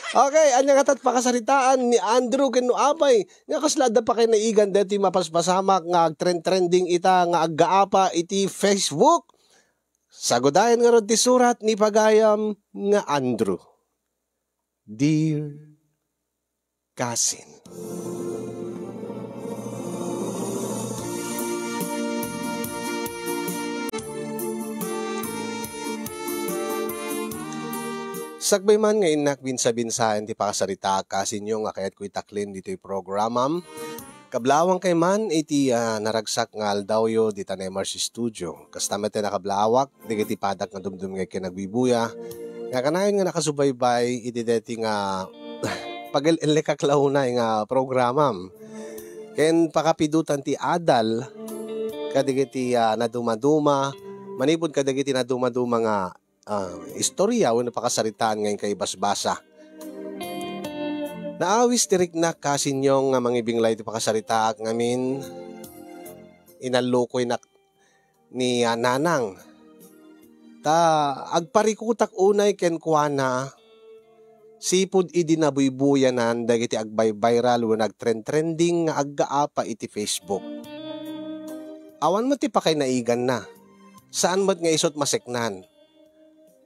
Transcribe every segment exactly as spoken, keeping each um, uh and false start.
Okay, ania ngata ti pakasaritaan ni Andrew ken no apay nga kasla adda pakaynaigan daytoy mapaspasamak nga agtrend-trending ita nga aggaapa iti Facebook? Sagudayan ngarud ti surat ni pagayam nga Andrew. Dear Cousin. Sakbay man nga innak binsa-binsaen ti pakasaritaak kasinyo nga kayatko itaklin ditoy programam, kablaawankayo man iti, ah, naragsak nga aldawyo dita Nemars Studio. Kasta met ti nakablawak dagiti padak nga dumdumngeg ken agbubuya nga kanayon nga nakasubaybay iti daytoy nga pagil-illikak la unay nga programam. Ken pakapidutan ti adal kadagiti, ah, nadumaduma, manipud kadagiti nadumaduma nga, ah, istorya wenno pakasaritaan nga inka ibasbasa. Naawis ti riknak kasinyo nga mangibinglay ti pakasaritaak ngamin, inallukoynak ni, ah, nanang. Ta agparikutak unay kenkuana, sipud idi nabuybuyanan dagiti agviral wenno agtrend-trending nga aggaapa iti Facebook. Awan met ti pakaynaiganna. Saan met nga isut' maseknan.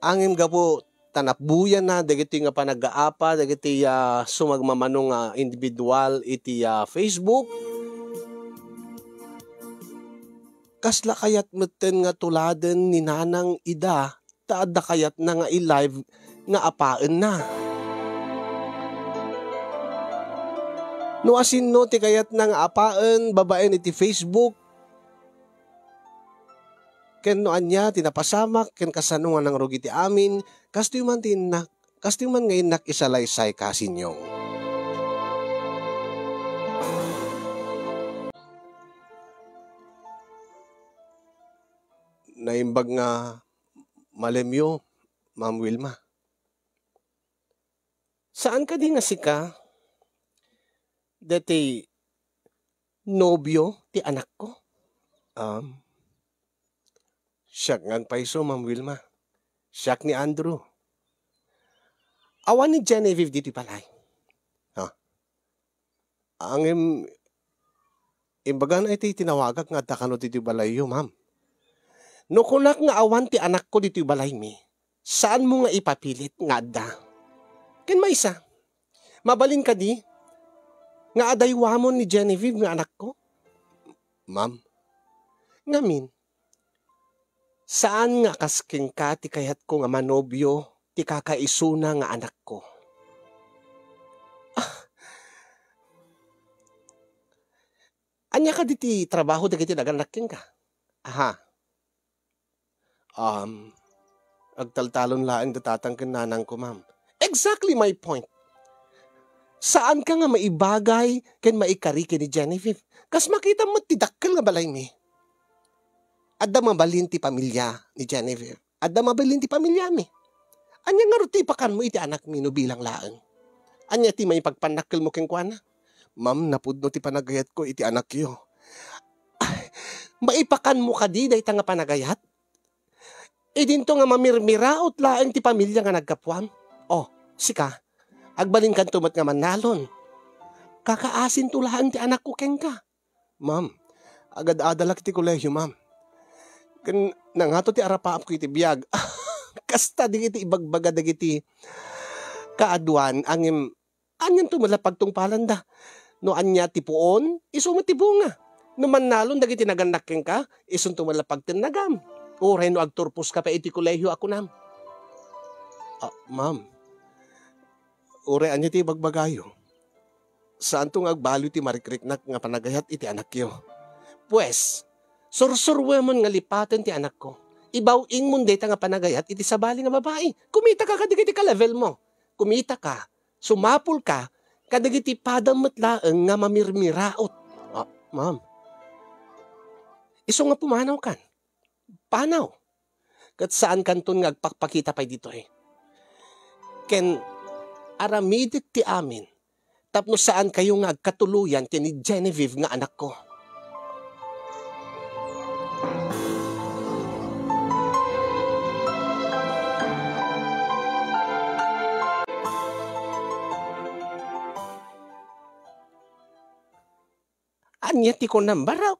Ngem gapu ta napbuyanna dagitoy nga panaggaapa dagiti, ah, sumagmamano nga individual iti, ah, Facebook, kasla kayat metten nga tuladen ni nanang ida ta adda kayatna nga i-live nga apaenna. No asino ti kayatna nga apaen babaen iti Facebook, ken no ania ti napasamak ken kasano nga nangrugi ti amin, kastoy man ti innak, kastoy man nga innak isalaysay kasinyo. Naimbag nga malemyo, Ma'am Wilma. Saan kadi nga sika deti nobio ti anakko? Um, siak nga agpayso, Ma'am Wilma. Siak ni Andrew. Awan ni Genevieve ditoy balay. Ha? Ngem, imbagana iti tinawagak nga adda kano ditoy balayyo, ma'am. No kunak nga awan ti anakko ditoy balaymi, saanmo nga ipapilit nga adda. Ken maysa, mabalin kadi nga adaywamon ni Genevieve nga anakko? Ma'am. Ngamin, saan nga kas kenka ti kayatko nga manobio ti kakaisuna nga anakko. Ah. Ania kadi ti trabaho dagiti nagannak kenka? Aha. Um, agtaltalon laeng da tatang ken nanangko, ma'am. Exactly my point. Saanka nga maibagay ken maikari ken ni Genevieve. Kas makita met ti dakkel nga balaymi. Adda mabalin ti pamilya ni Genevieve. Adda mabalin ti pamilyami. Ania ngarud ti ipakanmo iti anakmi no bilang laeng? Ania ti maipagpannakkelmo kenkuana? Ma'am, napudno ti panagayatko iti anakyo. Ay, maipakanmo kadi dayta nga panagayat? Idinto nga mamirmiraot laeng ti pamilya nga naggapuam. Oh, sika, agbalinkanto met nga mannalon. Kakaasinto laeng ti anakko kenka. Ma'am, agad-adalak iti kolehio, ma'am. Ken nangato ti arapaapko iti biag. Kasta dagiti ibagbaga dagiti kaaduan, ngem anianto met la pagtungpalanda? No ania ti puon, isu met ti bunga. No mannalon dagiti nagannak kenka, isunto met la pagtennagam. Uray no agturposka pay iti kolehio a kunam. Ah, ma'am, uray ania ti ibagbagayo, saanto nga agbaliw ti marikriknak nga panagayat iti anakyo. Pues, sursuruemon nga lipaten ti anakko. Ibaw-ingmon dayta nga panagayat iti sabali nga babai. Kumitaka kadagiti kalevelmo. Kumitaka, sumapulka kadagiti padam met laeng nga mamirmiraot. Ah, ma'am. Isu nga pumanawkan. Panaw. Ket saankanton nga agpakpakita pay ditoy. Ken aramidek ti amin tapno saankayo nga agkatuloyan ken ni Genevieve nga anakko. ania ti kunam, Barok?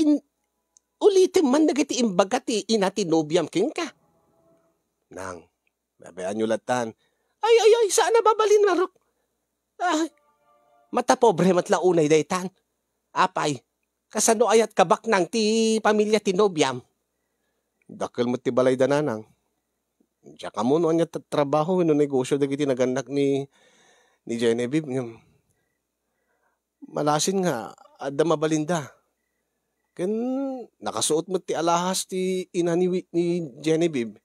In-, ulitem man dagiti imbaga ti ina ti nobiam kenka. Nang, babaanyo latan. Ay, ay, ay, saan a mabalin, Barok? Ay, matapobre met la unay daytan. Apay, kasano ayat kabaknang ti pamilia ti nobiam? Dakkel met ti balayda, Nanang. Diak ammo no ania ta-, trabaho wenno negosio dagiti nagannak ni, ni Genevieve. Ngem, malasin nga adda mabalinda. Ken nakasuot met ti alahas ti ina ni Wi-, ni Genevieve,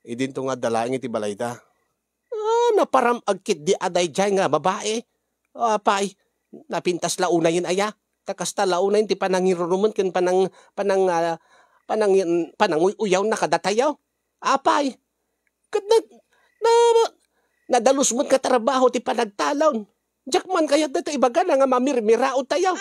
idinto nga adda laeng iti balayda. Ah, naparam-ag ketdi a daydiay nga babai. Apay, napintas la unayen aya. Ta kasta la unayen ti panangirurumen ken panang-, panang-, ah, panang-, pananguy-uyawna kadatayo. Apay, ket na-, na-, nadalus met nga trabaho ti panagtalon. Diak man kayat dayta ibagana nga mamirmiraottayo.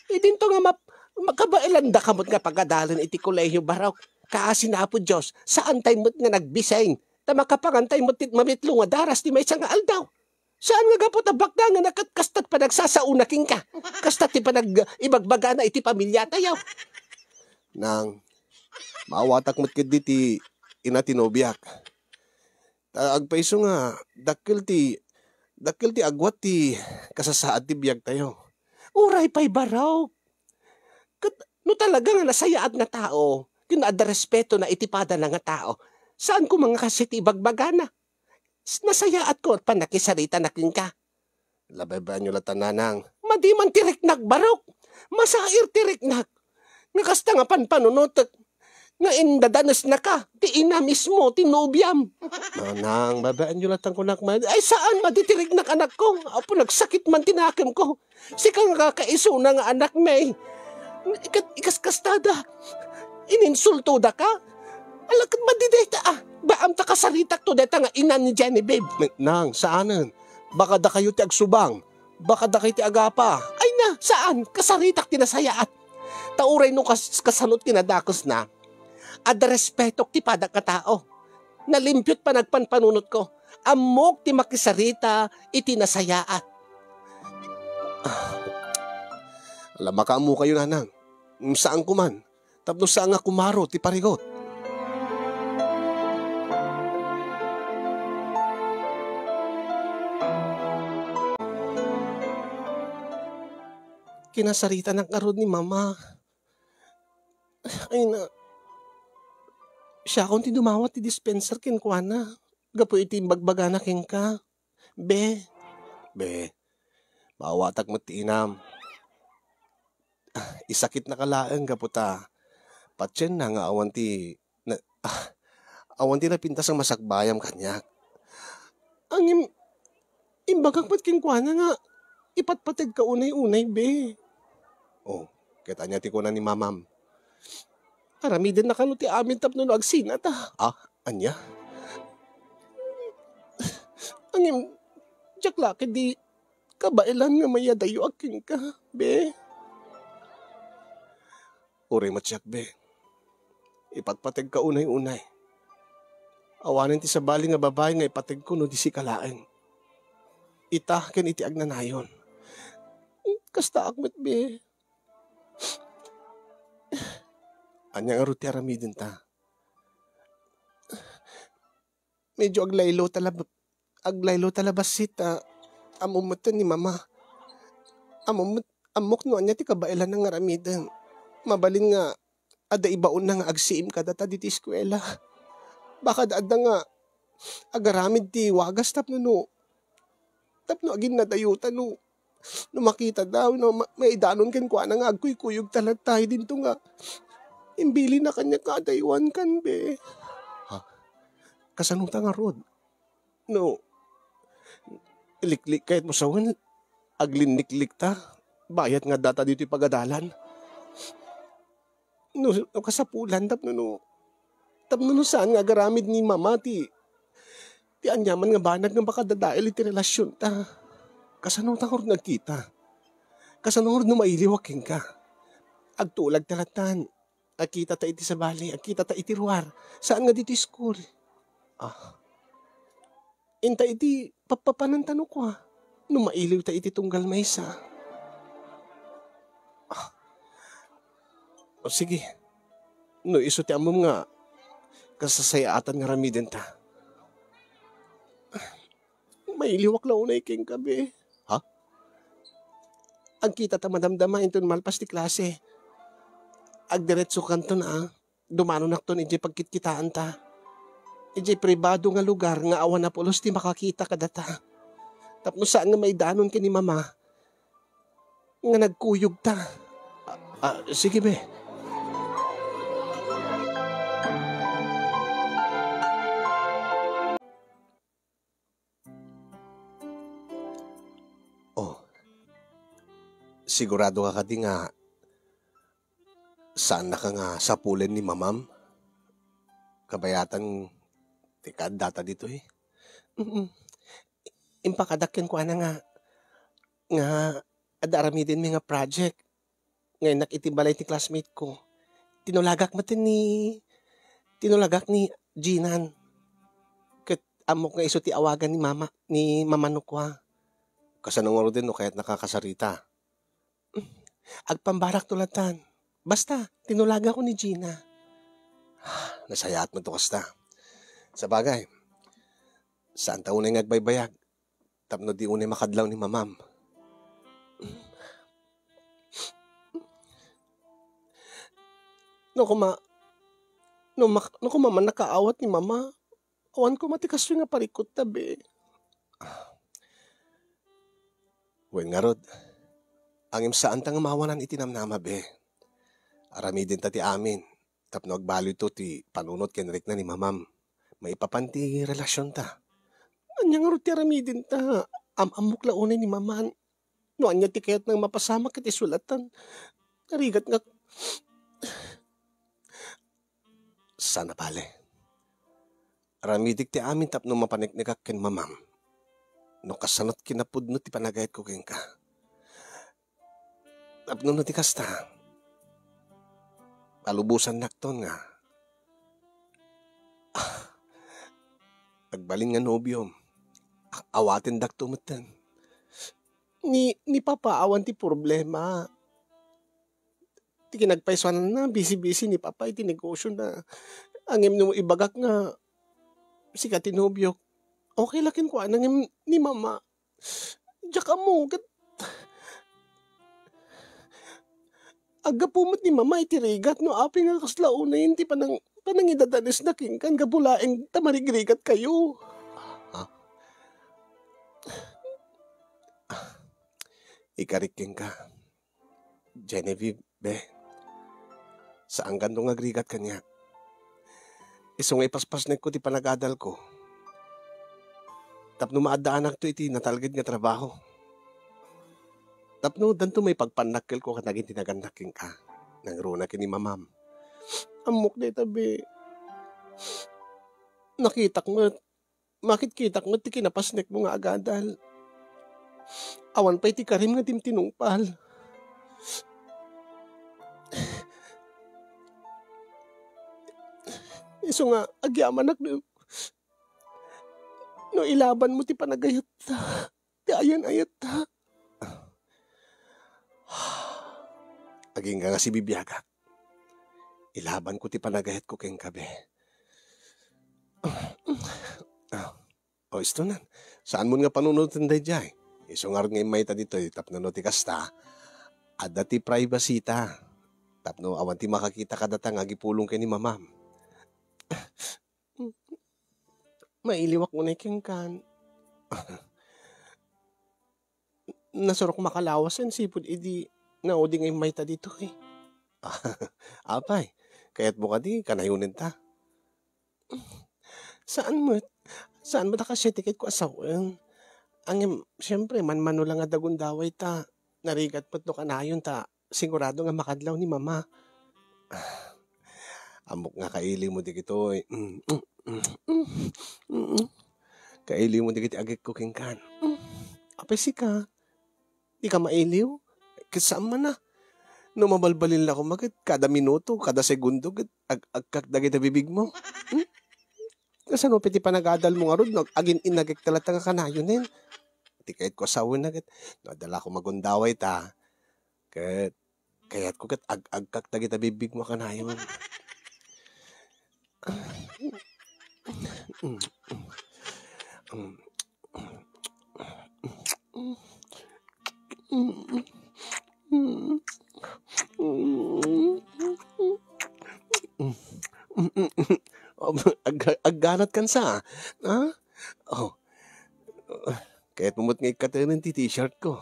Idinto nga map-, makabaelandaka met nga pagadalan iti kolehio, Barok. Kaasi ni Apo Dios, saantay met nga nagbiseng, ta makapangantay met ti mamitlo nga daras ti maysa nga aldaw. Saan nga gapu ta baknangenna ket kasta ti panagsasaona kenka, kasta ti panag-, ibagbagana iti pamiliatayo. Nang, maawatak met ketdi ti ina ti nobiak. Ta agpayso nga dakkel ti, dakkel ti agwat ti kasasaad ti biagtayo. Uray pay, Barok. Ket no talaga nga nasayaat nga tao, ken adda respetona iti padana nga tao, saan koma nga kasdiay ti ibagbagana. S-, nasayaatko a pannakisaritana kenka. Labaybayanyo latan, Nanang. Madi man ti riknak, Barok. Masair ti riknak. Nga kasta nga panpanunotek nga indadanesnaka ti ina mismo ti nobiam. Nanang, babaenyo latan kunak man. Ay, saan, madi ti riknak, anakko. Apo, nagsakit man ti nakemko. Sika nga kakaisuna nga anakmi. Ikat-, ikaskastada. Ininsultodaka. Ala, ket madi dayta, ah. Baam ta kasaritakto dayta nga ina ni Genevieve. Nang, saanen. Baka dakayo ti agsubang. Baka dakayo ti agapa. Ay na, saan? Kasaritak ti nasayaat. Ta uray no kas-, kasano ti nadakesna, adda respetok ti padak nga tao. Nalimpio ti panagpanpanunotko. Ammok ti makisarita iti nasayaat. Ah. Ala, makaammokayo, Nanang. Mm, saanko man. Tapno saan nga kumaro ti parigot. Kinasaritanak ngarud ni Mama. Ay na, siakon ti dumawat ti dispenser kenkuana gapu iti imbagbagana kenka. Be. Be, maawatak met ti inam. Ah, isakitnaka laeng gapu ta patienna nga awan ti na-, ah, awan ti napintas nga masakbayam kaniak. Ngem, imbagak met kenkuana nga ipatpategka unay-unay, be. Oh, ket ania ti kuna ni Mamam? Aramidennaka no ti amin tapno no agsinata. Ah, ania? Ngem, diak la ketdi kabaelan nga mayadayoak kenka, be. Uray met siak, be. Ipatpategka unay-unay. Awanen ti sabali nga babai nga ipategko no di sika laeng. Ita ken iti agnanayon. Kastaak met, be. Ania ngarud ti aramidenta? Medyo aglaylo ta lab-, aglaylo ta labassit, ah, ammom metten ni Mama. Ammom met-, ammok no ania ti kabaelanna nga aramiden. Mabalin nga adda ibaonna nga agsiim kadata ditoy eskuela. Baka adda nga agaramid ti wagas tapno no, tapno aginnadayotan no, no makitada, no ma-, maidanon kenkuana nga agkuykuyogta latta idinto nga imbilinna kaniak nga adayoankan, be. Ha? Kasano ta ngarud? No, liklik kayat mo sawen, aglinliklik ta, bayat nga data ditoy pagadalan. No, no kasapulan, tapno no, tapno no saan nga agaramid ni Mama ti, ti aniaman nga banag nga makadadael iti relasionta. Kasano ta ngarud nga agkita? Kasano ngarud no mailiwak kenka? Agtulag ta latan. Agkita ta iti sabali, agkita ta iti ruar. Saan nga ditoy school? Ah. Inta iti pappapananta no kua. no mailiwta iti tunggal maysa. Ah. O sige, no isu ti ammom nga kasasayaatan nga aramidenta. Mailiwak la unay kenka, be. Ha? Agkitata madamdama inton malpas ti klase. Agdiretsokanton a, dumanonakton idiay pagkitkitaanta. Idiay pribado nga lugar nga awan a pulos ti makakita kadata. Tapno saan nga maidanon ken ni Mama nga nagkuyogta. Ah, ah, sige, be. Oh, sigurado ka kadi nga saannaka nga sapulen ni Mamam? Kabayatan ti kaaddata ditoy. Mm-mm. Impakadak kenkuana nga, nga adda aramidenmi nga project nga innak iti balay ti classmate ko. Tinulagak met ni, tinulagak ni Jinan. Ket ammok nga isu ti awagan ni Mama, ni Mama no kua. Kasano ngaruden no kayatnaka kasarita? Agpambarakto latan. Basta, tinulagak ni Gina. Nasayaat man to kasta. Sabagay, saan ta unay nga agbaybayag tapno di unay makadlaw ni Mamam. No kuma, no mak-, no kuma man nakaawat ni Mama, awan kuma ti kastoy nga parikut ta, be. Wen ngarud, ngem saan ta nga mawanan iti namnama, be. Aramiden ta ti amin, tapno agbaluyto ti panunot ken rikna ni Mamam. Maipapan ti relasionta. Ania ngarud ti aramiden ta? Am-ammok la unay ni Maman. No ania ti kayatna nga mapasamak iti sulatan. Narigat nga, sana bale. Aramidik ti amin tapno mapaneknekak ken Mamam. No kasano't kinapudno ti panagayatko kenka. Tapno no ti kasta, palubosannakton nga, ah, agbalin nga nobiom. A-, awatendakto metten. Ni, ni Papa awan ti problema. Ti kinagpaysuananna, bisi-bisi ni Papa iti negosiona. Ngem no ibagak nga sika ti nobiok, okay la kenkuana, ngem ni Mama, diak ammo ket aggapu met ni Mama iti rigat no apay nga kasla unayen ti panang-, panangidadanesna kenkan gapu laeng ta marigrigatkayo. Ha? Ikarik kenka, Genevieve, be. Saankanto nga agrigat kaniak. Isu nga ipaspasnekko ti panagadalko tapno maaddaanakto iti natalged nga trabaho. Tapno danto maipagpannakkelko kadagiti nagannak kenka. Nangruna ken ni Mamam. Ammok dayta, be. Nakitak met. Makitkitak met ti kinapasnekmo nga agadal. Awan pay ti karim nga dimtinungpal. Isu nga agyamanak no, no ilabanmo ti panagayatta, ti ayan-ayatta. Agingga nga sibibiagak. Ilabanko ti panagayatko kenka, be. Ah, o, istonan. Saanmon nga panunoten daydiay. Isu ngarud nga immayta ditoy tapno no ti kasta, adda ti privacy ta. Tapno awan ti makakita kadata nga agipulong ken ni Mamam. Mailiwak unay kenkan. Nasurok makalawasen sipud idi naudi nga immayta ditoy. Apay, kayatmo kadi kanayonenta? Saan met. Saan met a kasdiay ti kayatko a sawen. Ngem, siempre, manmano la nga dagundaway ta narigat met no kanayon ta sigurado nga makadlaw ni Mama. Ammok nga kailiwmo dagitoy. Mm, mm, mm, mm, mm. Kailiwmo dagiti agikko kenkan. Mm. Apay sika? Dika mailiw? Ket saan man a. No mabalbalin la koma ket kada minuto, kada segundo ket ag-, agkak dagiti bibigmo. Hmm? Kasano pay ti panagadalmo ngarud no agin-inagek ta latta nga kanayonen? Kayatko a sawenna ket no adda la koma gundaway ta, ket kayatko ket ag-agkak dagita bigbigmo a kanayon. Ag-, agganat kansa, ha? Oh. Kayatmo met nga ikkatenen ti t-shirt ko.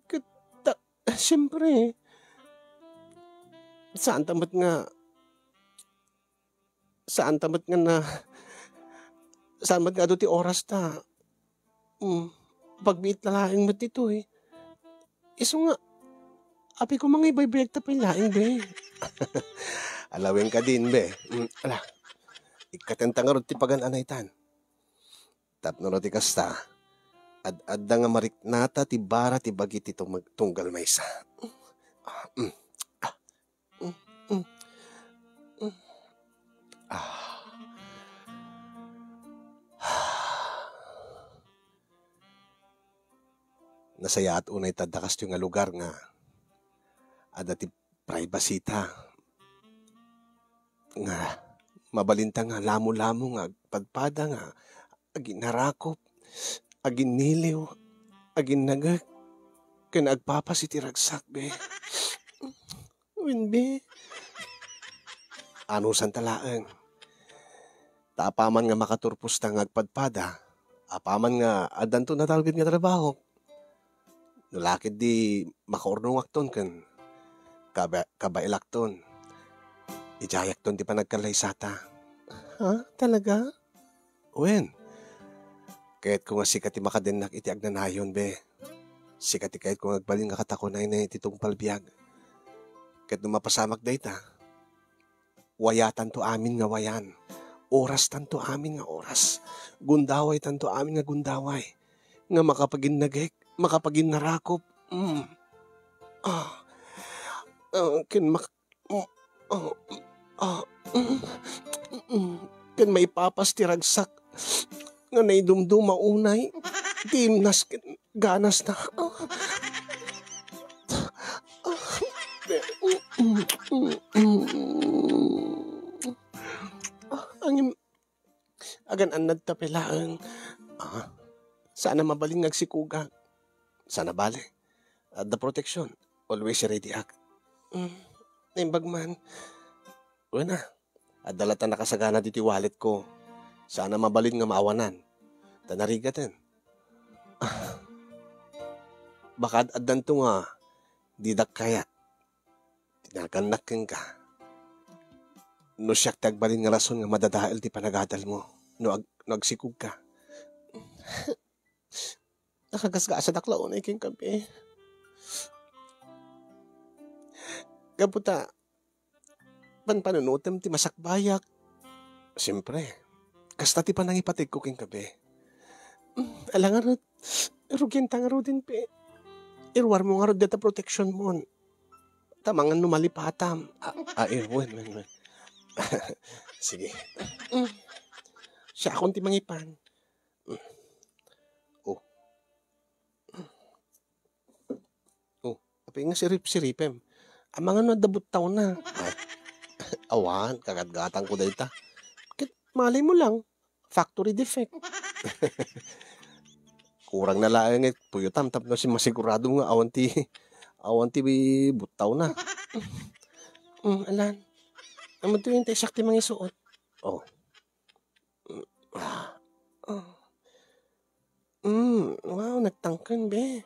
Ket ta-, siyempre, saan ta met nga, saan ta met nga na, saan met nga adu ti oras ta, mm, pagbiit na laeng met ditoy. Isu nga, apay koma nga ibaybayag ta pay laeng, be. Alawen ka din, be. Mm, ala, ikkatenta ngarud ti pagan-anaytan. Tapno no ti kasta, ad-adda nga mariknata ti bara ti bagi ti tumag-, tunggal maysa. Ah, mm. Ah. Mm, mm. Mm. Ah. Nasayaat unay ta adda kastoy nga lugar nga adda ti privacy ta. Nga mabalinta nga lamo-lamo nga agpadpada nga aginarakop, aginniliw, aginnagek, ken agpapas iti ragsak, be. Wen, be. Anusanta laeng. Ta apaman nga makaturposta nga agpadpada, apaman nga addanto natalged nga trabaho, no la ketdi makaurnongakton ken kaba-, kabaelakton, idiayakton ti panagkallaysata. Ha? Talaga? Wen, kayatko nga sika ti makadennak iti agnanayon, be. Sika ti kayatko nga agbalin nga katakunaynay iti tungpal biag. Ket no mapasamak dayta, wayatanto amin nga wayan. Orastanto amin nga oras. Gundawaytanto amin nga gundaway. Nga makapaginnagek, makapaginnarakop. Mm. Ah. Ah, ken mak-, mm, ah, ah, mm, mm, ken maipapas ti ragsak nga naidumduma unay ti imnas ken ganas na. Ah. Ah. Ah, angin, agan-annad ta pay laeng. Ah, saan a mabalin nga agsikogak. Saan a bale. Adda protection. Always ready ak. Mm, naimbag man. Wen a, adda latta nakasagana ditoy wallet ko. Saan a mabalin nga maawanan. Ta narigaten. Ah, baka ad-addanto nga didak kayat. Tinagannak kenka. No siak ti agbalin nga rason nga madadael ti panagadalmo no ag-, no agsikogka. Nakagasgasadak la unay kenka, be. Gapu ta, panpanunotem ti masakbayak. Siempre, kasta ti panangipategko kenka, be. Mm, ala ngarud, rugianta ngaruden, be. Iruarmo ngarud dayta proteksionmon. Ta mangan no malipatam. Ah, ah, eh, wen, wen, wen. Sige. Mm. Siakon ti mangipan. Mm. Oh. Oh, apay nga sirip-siripem? Amangan no adda buttawna. Ay. Awan, kagatgatangko dayta. Ket malay mo lang, factory defect. Kurang na laeng nga puyotam tapno si masigurado nga awan ti, awan ti buttawna. Mm, alan. Amo to yung siak ti mangisuot. Oh. Mm, ah. Oh. Mm, wow, nagtangken, be.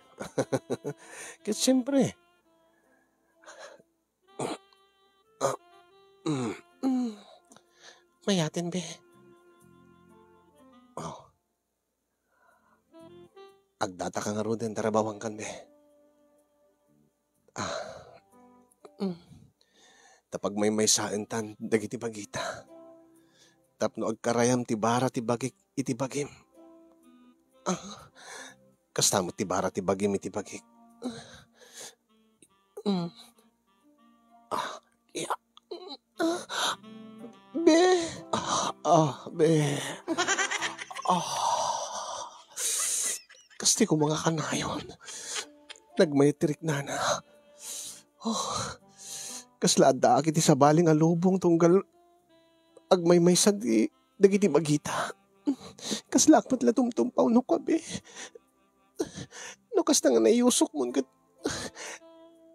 Ket siyempre. Ah, mm, mm. Mayaten, be. Oh. Agdata ka ngaruden, tarabawankan, be. Ah. Mm. Ta pagmaymaysaentan dagiti bagita. Tapno agkarayam ti bara ti bagik iti bagim. Ah. Kasta met ti bara ti bagim iti bagik. Mm. Ah. Iya. Ah. Be. Ah, ah, be. Ah. Ah. Kas Ti koma nga kanayon. Nagmayat ti riknana. Oh, kasla addaak iti sabali nga lubong tunggal agmaymaysa di dagiti bagita. Kaslaak met la tumtumpaw no kua, be. No kasta nga naiyusokmon ket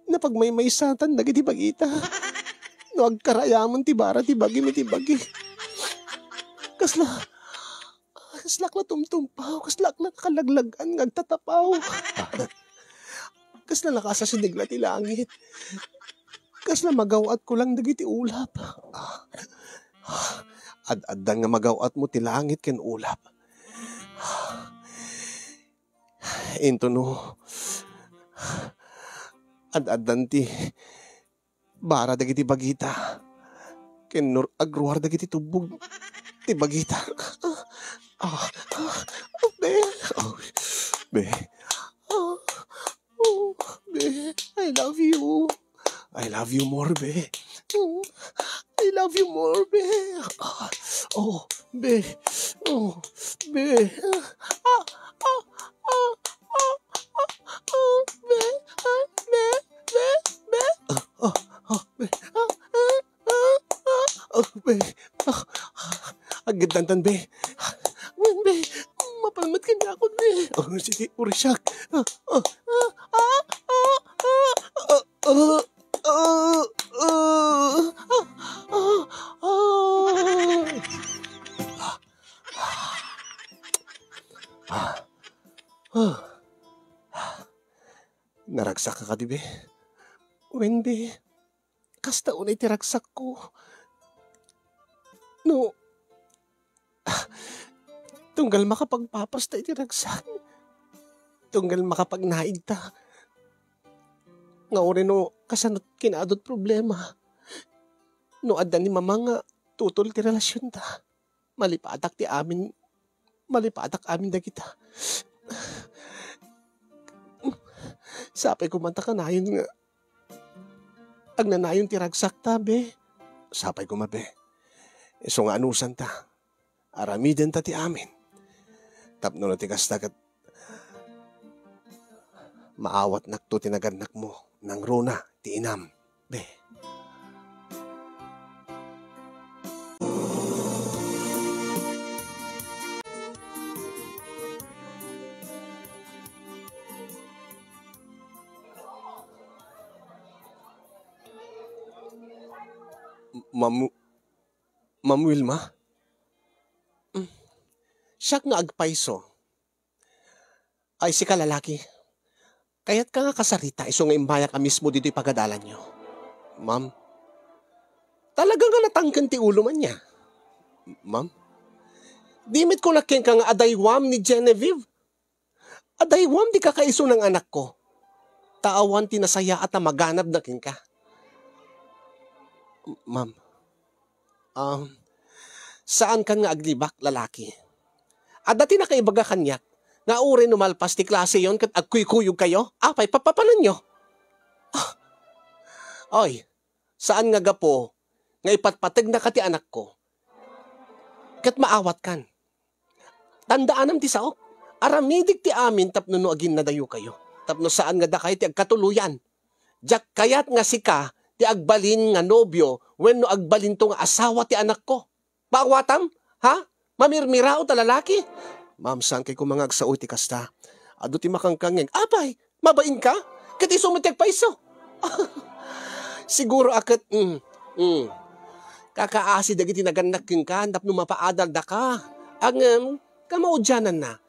napagmaymaysatan dagiti bagita. No agkarayamon ti bara ti bagim iti bagi. Kasla, kaslaak la tumtumpaw, kaslaak la nakalaglagan nga agtatapaw. Kasla nakasasideg la ti langit. Kasla magaw-atko lang dagiti ulap. Ad-addan nga magaw-atmo ti langit ken ulap. Intono, ad-addan ti bara dagiti bagita. Ken nur-, agruar dagiti tubbog ti bagita. Ah, ah, ah, be. Oh, be. Ah, oh, be. I love you. I love you more, be. Mm. I love you more, be. Ah, oh, be. Oh, be. Ah, ah, ah, ah, ah, ah, be. Ah, be, be, be. Ah, ah, ah, be. Ah, ah, ah, ah, ah, be. Ah, agdantan, be. Wen, be. Mapalmat kaniakon, be. Oh, sige, urisiak. Ah, ah, ah, ah, ah, ah. Ah, ah, ah, ah, ah, ah. Ah, ah. Naragsak ka kadi, be? Wen, be. Kasta unay ti ragsakko. No, tunggal makapagpapasta iti ragsak. Tunggal makapagnaigta. Nga uray no kasano ti kinaadut problema. No adda ni mama nga tutol ti relasionta. Malipatak ti amin, malipatak amin dagita. Sapay koma ta kanayon nga agnanayon ti ragsakta, be. Sapay koma, be. Isu nga anusanta. Aramidenta ti amin. Tapno no ti kasta ket maawatnakto ti nagannakmo, nangruna ti inam, be. Ma'am, Ma'am Wilma? Mm. Siak nga agpayso. Ay, sika lalaki. Kayatka nga kasarita isu nga immayak a mismo ditoy pagadalanyo? Ma'am, talaga nga natangken ti ulom ania? Ma'am, di met kunak kenka nga adaywam ni Genevieve. Adaywam ti kakaisuna nga anakko. Ta awan ti nasayaat a maganabna kenka. Ma'am, um, saankan nga aglibak, lalaki. Adda ti nakaibaga kaniak nga uray no malpas ti klaseyon ket agkuykuyogkayo, apay, papapananyo? Ah. Oy, saan nga gapu nga ipatpategnaka ti anakko ket maawatkan. Tandaanam ti saok. Aramidek ti amin tapno no aginnadayokayo, tapno saan nga dakay ti agkatuloyan. Diak kayat nga sika ti agbalin nga nobio wenno agbalinto nga asawa ti anakko. Maawatam? Ha? Mamirmiraw ta lalaki? Ma'am, saankay koma nga agsao iti kasta. Adu ti makankangngeg. Apay, mabain ka? Ket isu met ti agpayso. Siguro a ket, mm, mm. Kakaasi dagiti nagannak kenka tapno mapaadal daka. Ngem, kamaudiananna,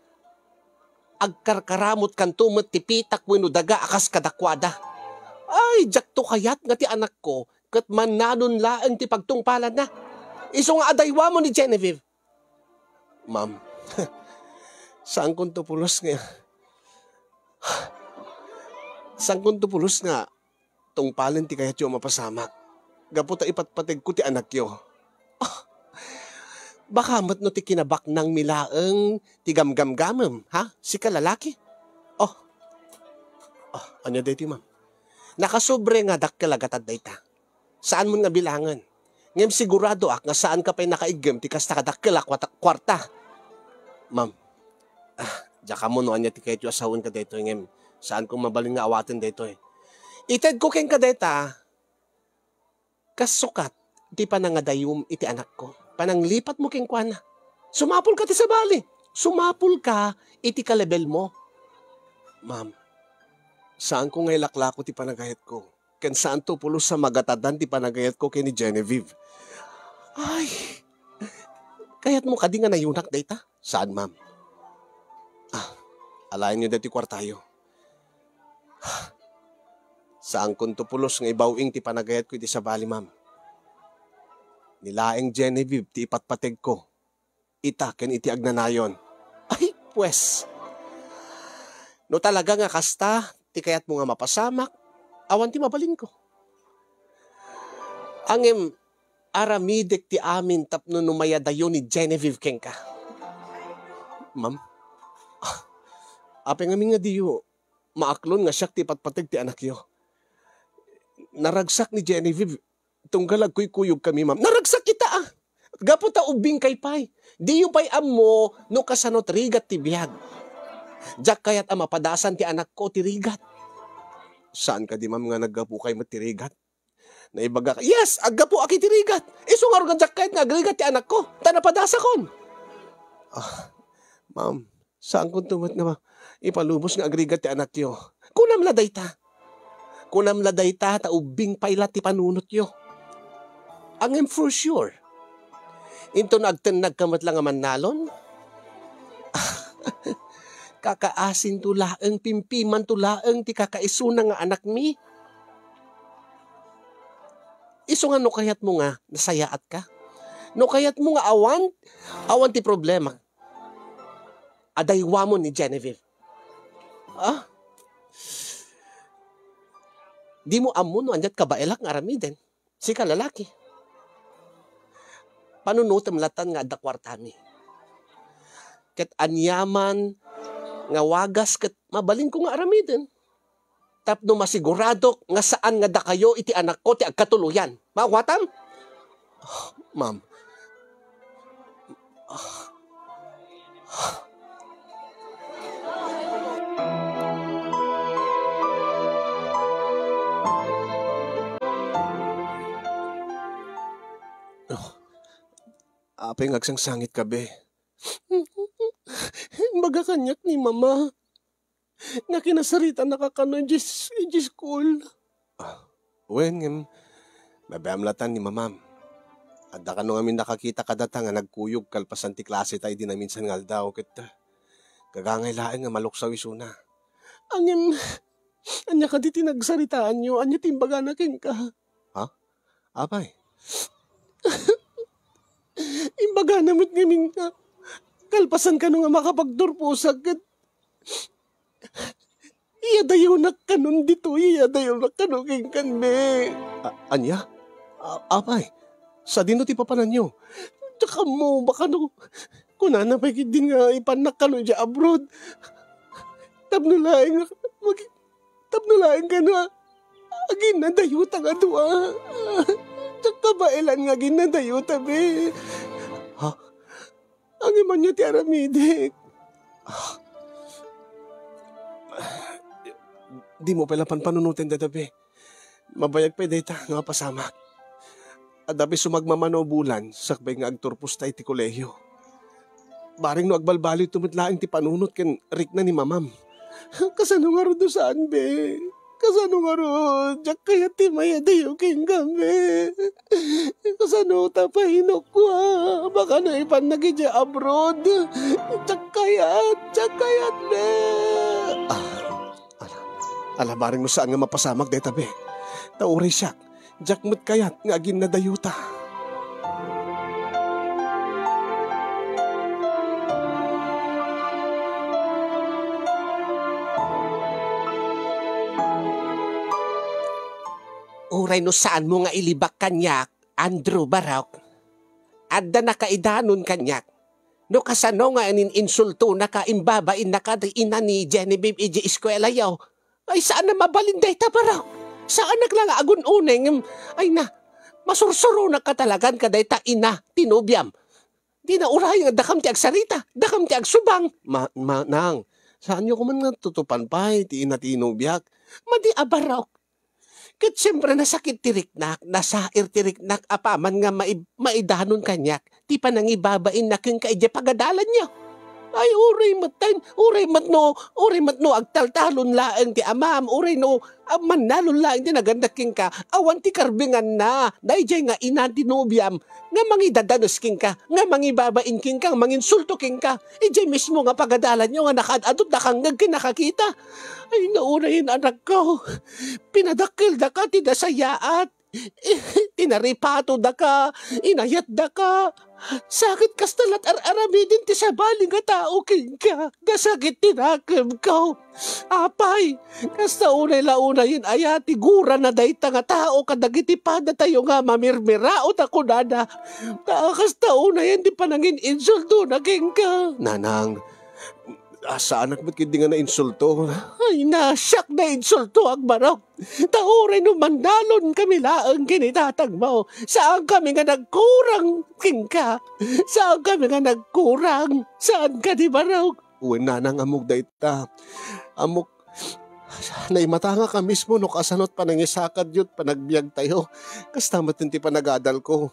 agkarkaramutkanto met ti pitak wenno daga a kas kadakuada. Ay, diakto kayat nga ti anakko ket mannanun laeng ti pagtungpalanna. Isu nga adaywamon ni Genevieve. Ma'am, saankonto pulos nga, saankonto pulos nga tungpalen ti kayatyo a mapasamak gapu ta ipatpategko ti anakyo. Ah, baka met no ti kinabaknangmi laeng ti gamgamgamem, ha? Sika lalaki? Oh. Oh, ania daytoy, ma'am? Nakasobre nga dakkel a gatad dayta. Saanmon nga bilangen. Ngem siguradoak nga saanka pay nakaiggem ti kasta kadakkel a kwata-, kuarta. Ma'am, ah, Diak ammo no ania ti kayatyo a sawen kadaytoy, ngem saan kong mabalin nga awaten daytoy. Itedko kenka dayta, kas sukat ti panangadayom iti anakko. Pananglipatmo kenkuana. Sumapulka ti sabali. Sumapulka iti kalebelmo. Ma'am, saanko nga ilaklako ti panagayatko. Ken saanto pulos a magatadan ti panagayatko ken ni Genevieve. Ay, kayatmo kadi nga nayunak dayta? Saan, ma'am. Ah, alaenyo daytoy kuartayo. Saankonto pulos nga ibaw-ing ti panagayatko iti sabali, ma'am. Ni laeng Genevieve ti ipatpategko, ita ken iti agnanayon. Ay, pues, no talaga nga kasta ti kayatmo nga mapasamak, awan ti mabalinko. Ngem, aramidek ti amin tapno no mayadayo ni Genevieve kenka. Ma'am, ah, apay ngamin nga diyo maaklon nga siak ti patpateg ti anakyo? Naragsak ni Genevieve tunggal agkuykuyogkami, ma'am. Naragsak ita, ah! Gapu ta ubbingkay pay. Diyo pay ammo no kasano ti rigat ti biag. Diak kayat a mapadasan ti anakko ti rigat. Saan kadi, ma'am, nga naggapukay met ti rigat? Naibagak, yes, aggapuak iti rigat. Isu ngarud nga diak kayat nga agrigat ti anakko, ta napadasakon. Ah, ma'am, saankonto met nga ma-, ipalubos nga agrigat ti anakyo. Kunam la dayta. Kunam la dayta, ta ubbing pay la ti panunotyo. Ngem for sure, inton agtennagka met la nga mannalon, kakaasinto laeng, pimpimanto laeng ti kakaisuna nga anakmi. Isu nga no kayatmo nga nasayaatka, no kayatmo nga awan, awan ti problema, adaywamon ni Genevieve. Ah? Dimo ammo no aniat kabaelak nga aramiden. Sika lalaki. Panunotem latan nga adda kuartami. Ket aniaman nga wagas ket mabalinko nga aramiden. Tapno masiguradok nga saan nga dakayo iti anakko ti agkatuloyan. Maawatam? Ah, ma'am. Ah. Oh, apay nga agsangsangitka, be? Imbaga kaniak ni Mama nga kinasaritanaka kano idiay s-, idiay school. Ah, wen, ngem, babaam latan ni Mamam. Adda kano ngamin nakakita kadata nga nagkuyog kalpasan ti klaseta idi naminsan nga aldaw, ket, ah, gagangay laeng nga maluksaw isuna. Ngem, ania kadi ti nagsaritaanyo? Ania ti imbagana kenka? Ha? Apay? Imbagana met ngamin nga kalpasan kano nga makapagturposak ket iyadayonak kanon ditoy, iyadayonak kano kenkan, be. A-, ania? A-, apay, sadino ti papananyo? Diak ammo, baka no, kunana pay ketdin nga ipannak kano idiay abroad. Tapno laeng nga mag-, tapno laeng kano a-, aginnadayota nga dua. Diak kabaelan nga aginnadayota, be. Ha? Ngem ania ti aramidek? Ah. Dimo pay la panpanunoten dayta, be. Mabayag pay dayta nga mapasamak. Adda pay sumagmamano a bulan sakbay nga agturposta iti kolehio. Bareng no agbalbaliwto met laeng ti panunot ken rikna ni Mamam. Kasano ngarud no saan, be? Kasano ngarud? Diak kayat ti mayadayo kenka, be. Kasano ta pay, Inokko, a? Baka no ipannak idiay abroad. Diak kayat, diak kayat, be. Ah, ala, ala, bareng no saan nga mapasamak dayta, be. Ta uray siak, diak met kayat nga aginnadayota. Uray no saanmo nga ilibak kaniak, Andrew Barok, adda nakaidanon kaniak. No kasano nga inin-insultonaka, imbabainnaka ti ina ni Genevieve idiay eskuelayo, ay, saan a mabalin dayta, Barok. Saanak la nga agun-unay ngem, ay na, masursuronakka talagan kadayta ina ti nobiam. Ti nauray nga dakam ti agsarita, dakam ti agsubang. Ma-, ma-, nang, saanyo koma nga tutupan pay ti ina ti nobiak. Madi a barok. Ket siempre, nasakit ti riknak, nasair ti riknak apaman nga mai-, maidanon kaniak ti panangibabainna kenka idiay pagadalanyo. Ay, uray met ten, uray met no, uray met no agtaltalon laeng ti amam, uray no, ah, mannalon laeng ti nagannak kenka, awan ti karbinganna, daydiay nga ina ti nobiam, nga mangidadanes kenka, nga mangibabain kenka, nga manginsulto kenka, idiay mismo nga pagadalanyo nga nakaad-adot, nakangngeg ken nakakita. Ay, naunayen, anakko, pinadakkildaka ti nasayaat. Tinaripatodaka, inayatdaka. Sakit kasta lat ar-aramiden ti sabali nga tao kenka. Nasakit ti nakemko. Apay, kasta unay la unayen aya ti gurana dayta nga tao kadagiti padatayo nga mamirmiraot a kunana. Ta kasta unayen ti panangin-insultona kenka. Nanang, ah, saanak met ketdi nga nainsulto. Ay, nasiak nainsultoak, barok. Ta uray no mannalon kami laeng ken ni tatangmo, saan kami nga nagkurang kenka. Saan kami nga nagkurang. Saan kadi, barok? Wen, nanang, ammok dayta. Ammok, naimatangak a mismo no kasano ti panangisakadyo ti panagbiagtayo. Kasta met ti panagadalko.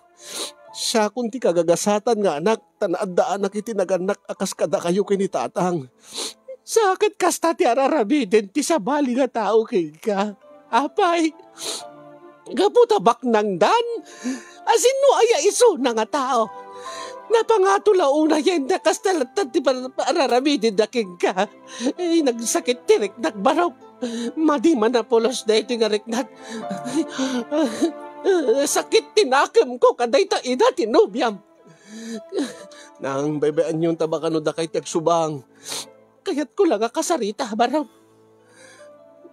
Siakon ti kagagasatan nga anak, ta naaddaanak iti nagannak a kas kadakayo ken ni tatang. Sakit kasta ti ar-aramiden ti sabali nga tao kenka. Apay, gapu ta baknangdan, a sinno aya isuna nga tao? Napangato la unayen ta kasta latta ti par-, ar-aramiden da kenka. Ay, nagsakit ti riknak, barok. Madi man a pulos daytoy nga riknak. Sakit ti nakemko kadayta ina ti nobiam. Nang, baybay-anyon ta baka no dakay ti agsubang. Kayatko la nga kasarita, barok.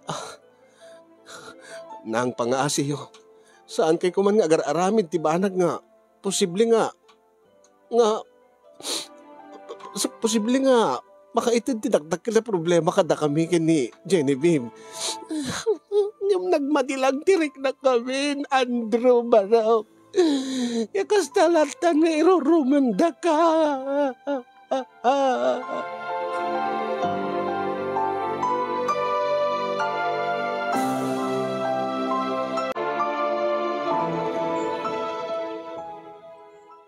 Ah, nang, pangaasiyo. Saankay koma nga agar-aramid ti banag nga posible nga, nga, posible nga makaited ti dakdakkel a problema kadakami ken ni Genevieve. Ngem nagmadi lang ti riknakami, Andrew, barok. Ya kasta latta nga irurumendaka.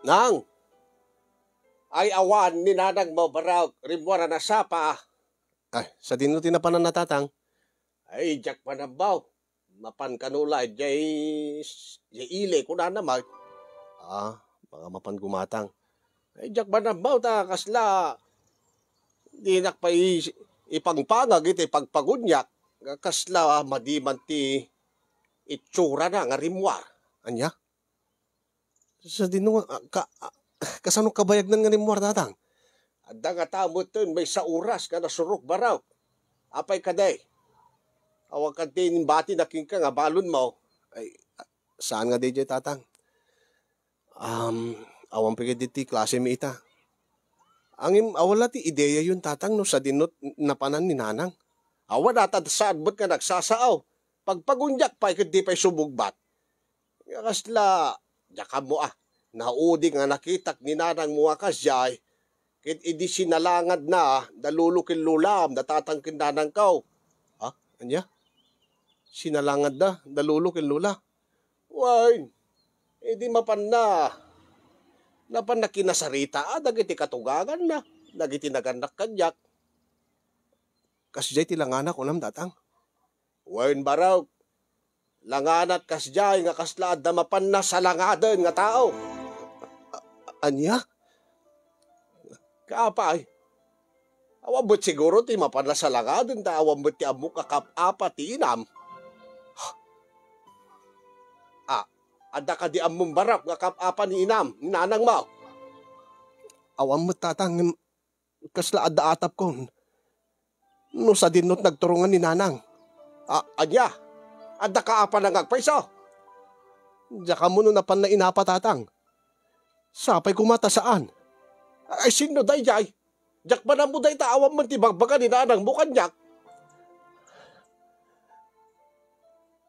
Nang! Ay, awan ni nanangmo, barok. Rimmuar a nasapa. Ay, sadino ti napananna, tatang? Ay, diak man ammo. Mapan kano la idiay, idiay ili, kunana met. Ah, baka mapan gumatang. Ay, diak man ammo ta kasla, dinak pay ipangpangag iti pagpagunyak, nga kasla madi man ti itsurana nga rimmuar. Ania? Sadino nga, ah, ka-, ah, kasano kabayagnan nga rimmuar, tatang? Adda ngata metten maysa oras nga nasurok, barok. Apay kadi? Awan kadi ti imbati na kenka nga balonmo? Ay, ah, saan nga daydiay, tatang? Um, awan pay kadi ti klasemi ita. Ngem awan la ti ideayon, tatang, no sadino ti napanan ni nanang. Awan ata, saan met nga nagsasao. Pagpagunyak pay ket di pay sumugbat. Nga kasla, diak ammo a, naudi nga nakitak ni nanangmo nga kasdiay, ket idi sinalangadna da lolo ken lolam, da tatang ken nanangko. Ha? Ania? Sinalangadda da lolo ken lola? Wen, idi mapanna, napanna kinasarita a dagiti katuganganna, dagiti nagannak kaniak. Kasdiay ti langana, kunam, tatang? Wen, barok. Langanat kasdiay nga kasla adda mapanna salangaden nga tao. A-, ania? Kaapay, awan met siguro ti mapanna salangaden ta awan met ti ammok a kap-apa ti inam. Ah, adda kadi ammom, barok, nga kap-apa ni inam, ni nanangmo? Awan met, tatang, ngem kasla adda atapkon. No sadino ti nagturongan ni nanang. A-, ania? Adda kaapana nga agpayso? Diak ammo no napanna inapa, tatang. Sapay koma ta saan. Ay, sinno daydiay? Diak man ammo dayta, awan man ti bagbaga ni nanangmo kaniak.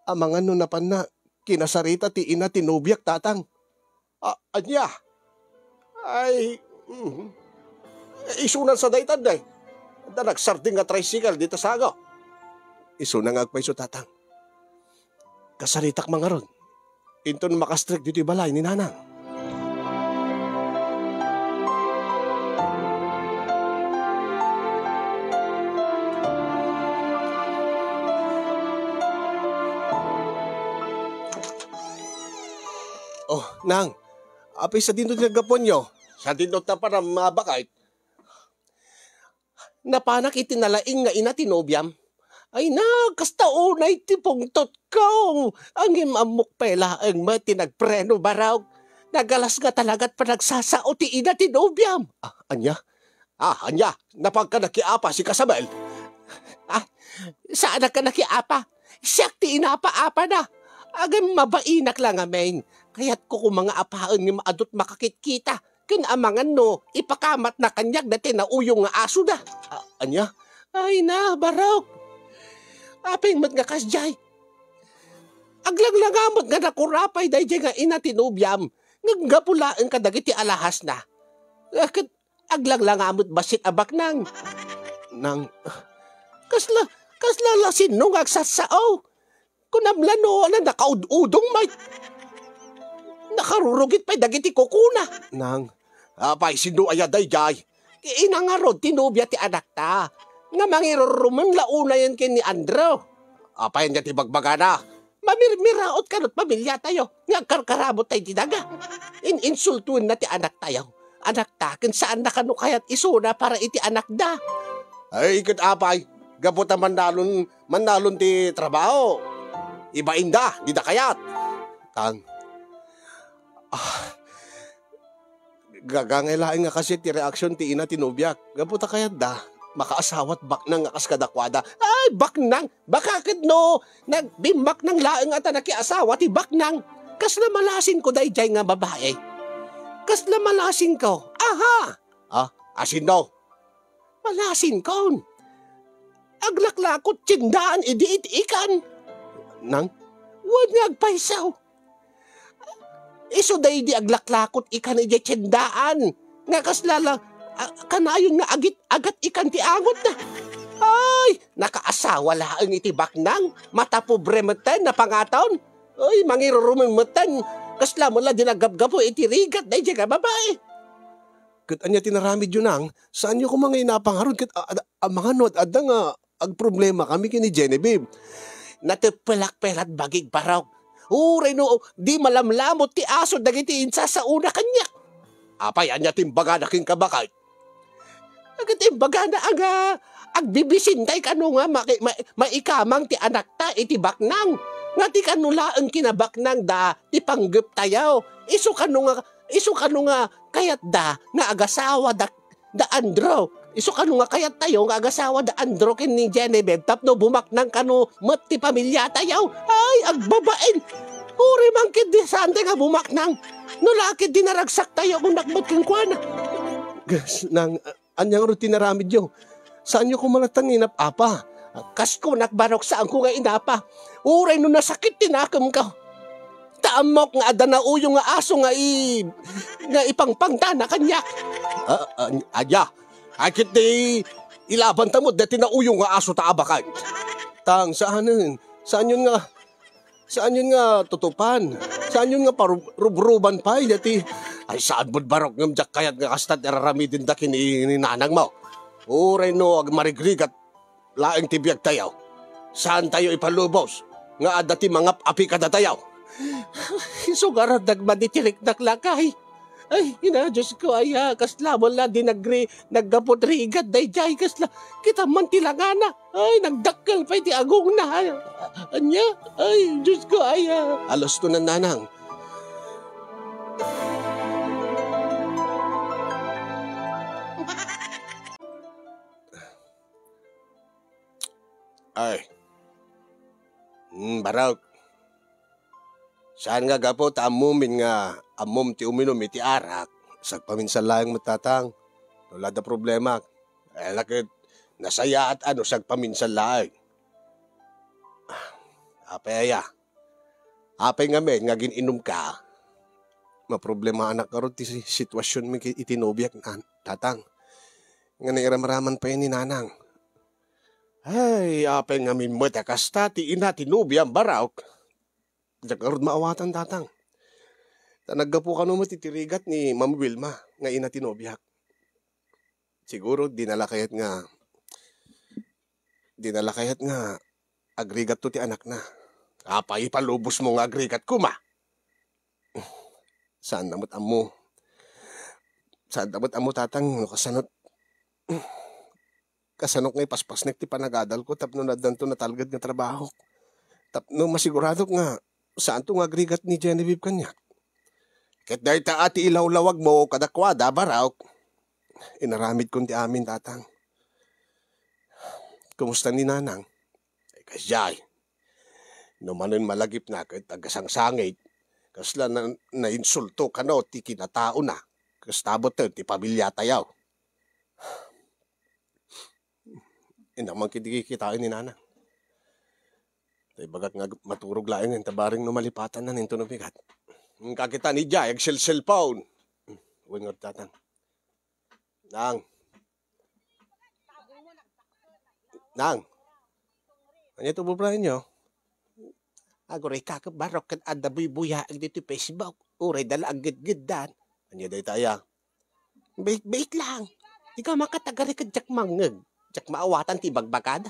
Amangan no napanna kinasarita ti ina ti nobiak, tatang. A-, ania? Ay, Mhm. Eh, isunan sa dayta, day. Adda nagsarding nga tricycle dita sago. Isuna nga agpayso, Tatang. Kasaritak mangarud. Inton makastrek ditoy balay ni Nanang. Oh, Nang, apay sadino ti naggapuanyo? Sadino ta panam, a, bakay? Napanak iti nalaing nga ina ti nobiam. Ay na, kasta unay ti pungtotko. Ngem ammok pay laeng met ti nagpreno, Barok. Nagalas nga talagat panagsasao ti ina ti nobiam. Ah, ania? Ah, ania? Napagka nakiapa si Kasabel? Ah, saanak a nakiapa. Siak ti inaapa-apana. Ngem mabainak la ngamin. Kayatko koma nga apaen ngem adu't makakitkita. Ken amangan no ipakamatna kaniak daytoy nauyong nga asona. A-, ania? Ay na, Barok. Apay met nga kasdiay? Aglanglangaw met nga nakurapay daydiay nga ina ti nobiam, ngem gapu laeng kadagiti alahasna. A, ket aglanglangaw met bassit a baknang. Nang, kasla, kasla la sinno nga agsassao? Kunam la no, ano, nakaud-udong met. Nakarurugit pay dagiti kukuna. Nang, apay, sinno aya daydiay? Ina ngarud ti nobia ti anakta. Nga mangirurumen la unayen ken ni Andrew. Apay ania ti bagbagana? Mamirmiraot kano ti pamiliatayo nga agkarkaramut tayo iti daga. In-insultoenna ti anaktayo. Anakta, ken saanna kano kayat isuna para iti anakda. Ay, ket apay, gapu ta mannalon, mannalon ti trabaho. Ibainda, dida kayat. Tang. Ah, gagangay laeng nga kasit ti reaksyon ti ina ti nobiak. Gapu ta kayatda, makaasawat baknang nga kas kadakuada. Ay, baknang! Baka ket no, nagbimbaknang laeng a ta nakiasawa ti baknang. Kasla malasinko daydiay nga babai. Kasla malasinko. Aha! Ah, asinno? Malasinkon. Aglaklakot tiendaan idi iti ikan. Nang? Wen nga agpayso. Isu daydi aglaklakot ikan idiay tiendaan. Nga kasla la, a, kanayon nga agit-agat ikan ti angotna. Ay, nakaasawa laeng iti baknang. Matapobre metten, napangaton. Ay, mangirurumen metten. Kasla met la di naggapgapu iti rigat daydiay nga babai. Ket ania ti naramidyo, Nang? Saanyo koma nga inapa ngarud ket a-, ad-, amangan no ad-adda nga agproblemakami ken ni Genevieve. Nateppelak pay lat bagik, Barok. Uray no di malamlamot ti aso dagiti insasaona kaniak. Apay, ania ti imbagana kenka, baket? Ket imbagana a nga agbibisintay kano nga maki-, ma-, maikamang ti anakta iti baknang. Nga ti kano laeng kinabaknangda ti panggeptayo. Isu kano nga, isu kano nga kayatda nga agasawa da, da Andrew. Isu kano nga kayattayo nga agasawa da Andrew ken ni Genevieve tapno bumaknang kano met ti pamiliatayo. Ay, agbabain! Uray man ketdi saantay nga bumaknang. No la ketdi naragsaktayo, kunak met kenkuana. Gas, Nang, ania ngarud ti naramidyo? Saanyo koma latta nga inap-apa? Kas kunak, Barok, saanko nga inapa. Uray no nasakit ti nakemko. Ta ammok nga adda nauyong nga aso nga i-, nga ipangpangtana kaniak. Ah, ah, ania? Ay, ket di ilabanta met daytoy nauyong nga aso ta abakan. Tang, saanen. Saanyon nga, saanyon nga tutupan. Saanyon nga parub-, rubruban pay daytoy. Ay, saan met, Barok, ngem diak kayat nga kasta ti ar-aramidenda ken ni, ni nanangmo. Uray no agmarigrigat laeng ti biagtayo. Saantayo ipalubos nga adda ti mangap-api kadatayo. Isu ngarud, nagmadi ti riknak, lakay. Ay, ina, Diosko, aya, kasla met la di nagri-, naggapu ti rigat daydiay, kasla, kita man ti langana. Ay, nagdakkel pay ti agongna. Ay, ania? Ay, Diosko, aya. Alustonan, nanang. Ay. Hmm, Barok. Saan nga gapu ta ammomin nga ammom ti uminum iti arak, sagpaminsan laeng met, tatang. No la adda problemak, ay, la ket nasayaat a no sagpaminsan laeng. Ah, apay aya? Apay ngamin nga agin-inumka? maproblemaanak ngarud ti si-, situasionmi iti nobiak, nan-, tatang. Nga nairamraman pay ni nanang. Ay, apay ngamin met a kasta ti ina ti nobiam, Barok? Diak ngarud maawatan, tatang. Ta naggapu kano met iti rigat ni Ma'am Wilma nga ina ti nobiak. Siguro, di na la kayat nga, di na la kayat nga agrigatto ti anakna. Apay ipalubosmo nga agrigat koma? Saanna met ammo. Saanna met ammo, tatang, no kasano, kasano nga ipaspasnek ti panagadalko tapno addanto natalged nga trabahok. Tapno masiguradok nga saanto nga agrigat ni Genevieve kaniak. Ket dayta a ti ilawlawagmo kadakuada, Barok. Inaramidkon ti amin, tatang. Kumusta ni nanang? Ay, kasdiay. No manen malagipna ket agasangsangit, kasla na-, nainsulto kano ti kinataona, kasta met ti pamiliatayo. Innak man kidi kitaen ni nanang. Ta ibagak nga maturog laeng ta bareng no malipatan na ninto no bigat. Kakita ni Jay, agselselpon. Wen nga tatang. Nang. Nang. Ania ti ubraenyo? Aguray ka, Barok, ket adda buybuyaek ditoy Facebook. Uray da la aggedgeddan. Ania dayta aya? Bait, bait lang. Ikaw makatagari ket diak mangngeg. Diak maawatan ti ibagbagada.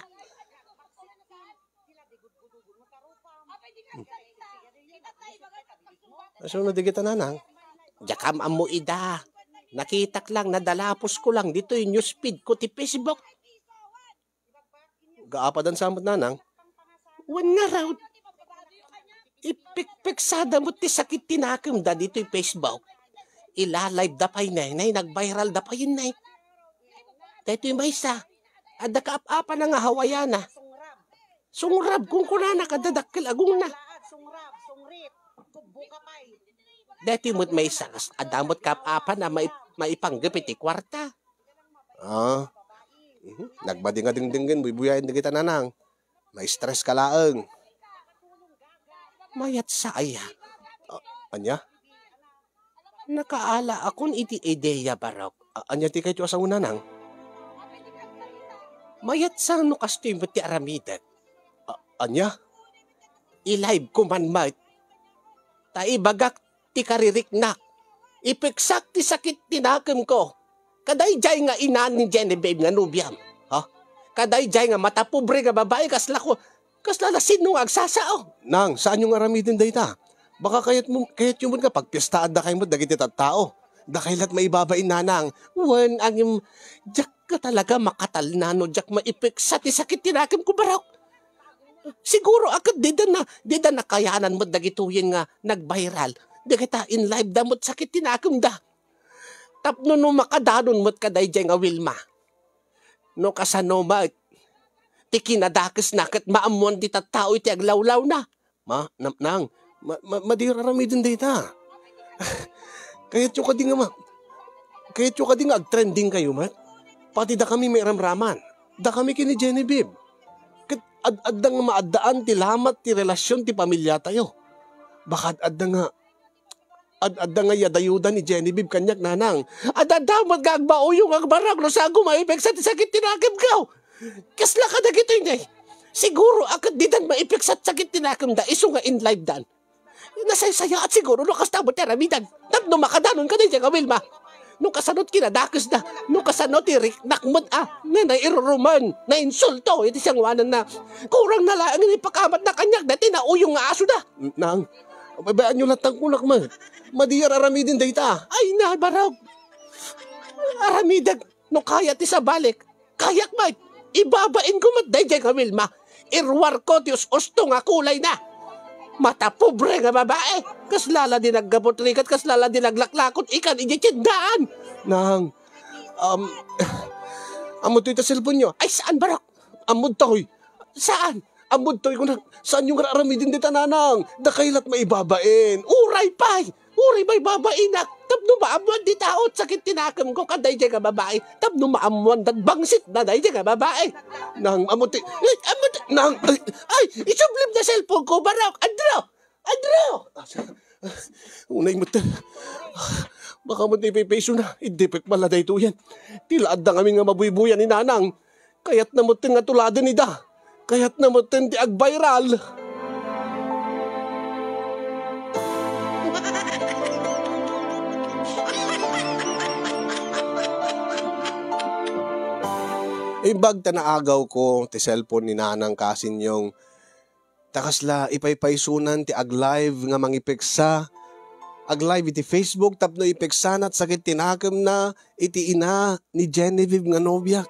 Asino dagita, nanang? Diak am-ammo ida. Nakitak lang, nadalapusko lang ditoy newsfeed ko ti Facebook. Gaapadan sa met, nanang? Wen ngarud, ipikpiksada met ti sakit ti nakemda ditoy Facebook. Ila-live da pay nay, nay, nag-viral da pay nay. Daytoy maysa, adda kaap-apana nga Hawaiana. Sungrab, kunkunana, kadadakkel agongna. Daytoy met maysa, kas-, adda met kaap-apana mai-, maipanggep iti kuarta. Ah. Mhm. Nagbadi nga dingdinggen, buybuyaen dagita, nanang. Ma-stress ka laeng. Mayat sa aya. Ah, ania? Nakaala akon iti idea, Barok. A-, ania ti kayatyo a sao, nanang? Mayat sa no kastoy met ti aramidek. A-, ania? I-live ko man met. Ta ibagak ti kaririknak. Ipeksak ti sakit ti nakemko. Kadaydiay nga ina ni Genevieve nga nobiam. Ha? Kadaydiay nga matapobre nga babai, kasla ko, kasla la sino nga agsasao? Nang, saanyo nga aramiden dayta? Baka kayatmo, kayatyo met nga pagpiestaan dakay met dagiti tattao. Dakay la't maibabain, nanang. Wen, angem, diak ka talaga makatalna no diak maipeksa ti sakit ti nakemko, Barok. Siguro a ket dida na, dida nakayanan met dagitoyen nga nag-viral. Dagita in-live da met sakit ti nakemda. Tapno no makadanon met kadaydiay nga Wilma. No kasano met ti kinadakesna ket maammoan ti tattao iti aglawlawna. Ma, nam-, nang, ma, ma, madi aramiden dayta. Kayatyo kadi nga ma-, kayatyo kadi nga agtrending kayo met? Pati dakami mairamraman. Dakami ken ni Genevieve. Ket ad-, adda nga maaddaan ti lamat ti relasyon ti pamiliatayo. Baka ad-, adda nga, ad-, adda nga iyadayudan ni Genevieve kaniak, nanang. Ad-, adda met nga agbauyong, agbarag no saan ko maipeksa ti sakit ti nakemko. Kasla kadagitoy, nay. Siguro a ket didan maipeksa ti sakit ti nakemda, isu nga in-live dan. Nasaysayaat siguro no kasta met ti aramidan. Tapno makadanon kadaydiay nga Wilma. No kasano ti kinadakesda, no kasano ti riknak met a, nga nairuruman, nainsulto iti sangoananna. Kurang na laeng nga ipakamatna kaniak daytoy nauyong nga asoda. Nang, babaanyo latta kunak met. Madi a aramiden dayta. Ay, nabarog. Aramidek no kayat ti sabalik. Kayak met, ibabain ko met daydiay nga Wilma. Iruar ko ti us-usto nga kulay na. Mata pobre nga babae. Kasla la di naggapu ti rigat, kasla la di naglaklakot ikan idiay tiendaan. Nang, um, ammo toy ta cellphone nyo? Ay, saan, barok? Ammo toy. Saan? Ammo toy, kuna, saan yung aramidin di tananang? Dakay lat maibabain. Uray pay! Uray maibabainak! Tapno maammuan di tao, sakit ti nakemko, kadaydiay nga babae. Tapno maammuan, nagbangsit na daydiay nga babae. Nang, ammo ti, ay, ammo ti, nang, ay, ay, isublim na cellphone ko, barok! Andro! Andro! Unay met, baka met ipaypaysona, idi pekpala daytoyen. Ti la adda ngamin nga mabuybuya ni Nanang. Kayatna met nga tuladen ida. Kayatna met ti agviral. Imbag ta naagawko ti cellphone ni Nanang Kasinyong, ta kasla ipaypaysonan ti ag-live nga mangipeksa. Ag-live iti Facebook tapno ipeksana ti sakit ti nakemna iti ina ni Genevieve nga nobiak.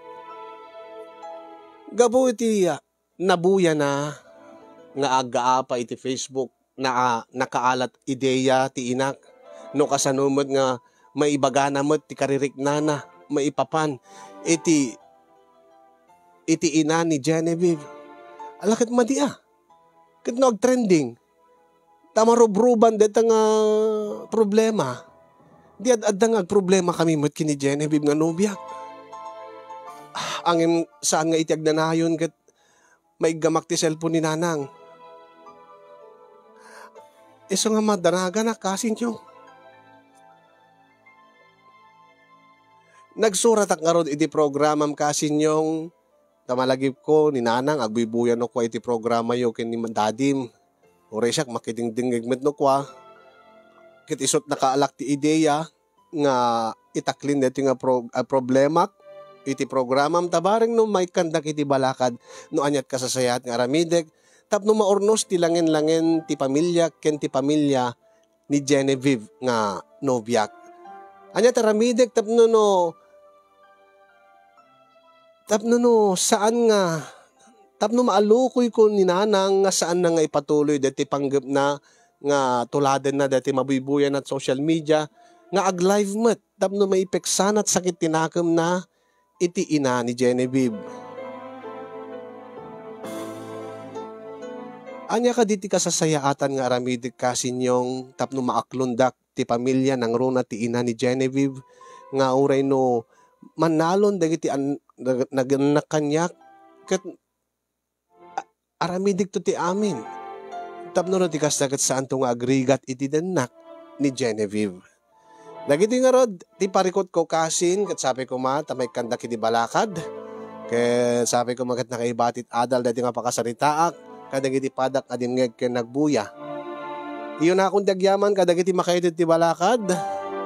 Gapu iti, ah, nabuyana nga aggaapa iti Facebook, na, ah, nakaalat ideya ti inak. No kasano met nga maibagana met ti kaririknana maipapan iti, iti ina ni Genevieve. Ala ket madi a. Ket no agtrending, ta marubruban dayta nga problema. Di ad-adda nga agproblema kami met ken ni Genevieve nga nobiak. Ngem saan nga iti agnanayon ket maiggamak ti cellphone ni Nanang. Isu nga madaraganak, Kasinyong. Nagsuratak ngarud iti programam, Kasinyong, ta malagipko ni Nanang agbuybuya no kua iti programayo ken ni Dadim. Uray siak, makidingdingngeg met no kua. Ket isut' nakaalak ti ideya nga itaklin daytoy nga pro-, a, problemak iti programam, ta bareng no maikkandak iti balakad, no aniat kasasayaat nga aramidek, tapno maurnos ti langen-langen ti pamiliak ken ti pamilia ni Genevieve nga nobiak. Aniat aramidek tapno no, tapno no saan nga, tapno maalukoyko ni Nanang nga saanna nga ipatuloy daytoy panggepna nga tuladenna daytoy mabuybuyan a social media nga ag-live met tapno maipeksana ti sakit ti nakemna iti ina ni Genevieve. Ania kadi ti kasasayaatan nga aramidek, Kasinyong, tapno maaklondak ti pamilia nangruna ti ina ni Genevieve nga uray no mannalon dagiti an-, nag-, nagannak kaniak ket a-, aramidekto ti amin. Tapno no di kasta ket saanto nga agrigat iti dennak ni Genevieve. Dagiti ngarud, ti parikutko, Kasin, ket sapay koma ta maikkandak iti balakad. Ket sapay koma ket nakaibati ti adal daytoy nga pakasaritaak kadagiti padak nga dimngeg ken nagbuya. Iyunakon ti agyaman kadagiti makaitid ti balakad,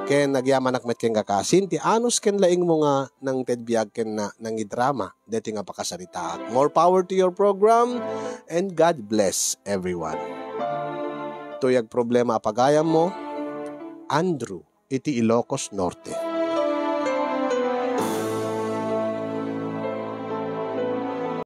ken agyamanak met kenka, Kasin, ti anus ken laingmo nga nangted biag ken na-, nangidrama daytoy nga pakasaritaak. More power to your program, and God bless everyone. Tuyag problema a pagayammo, Andrew, iti Ilocos Norte.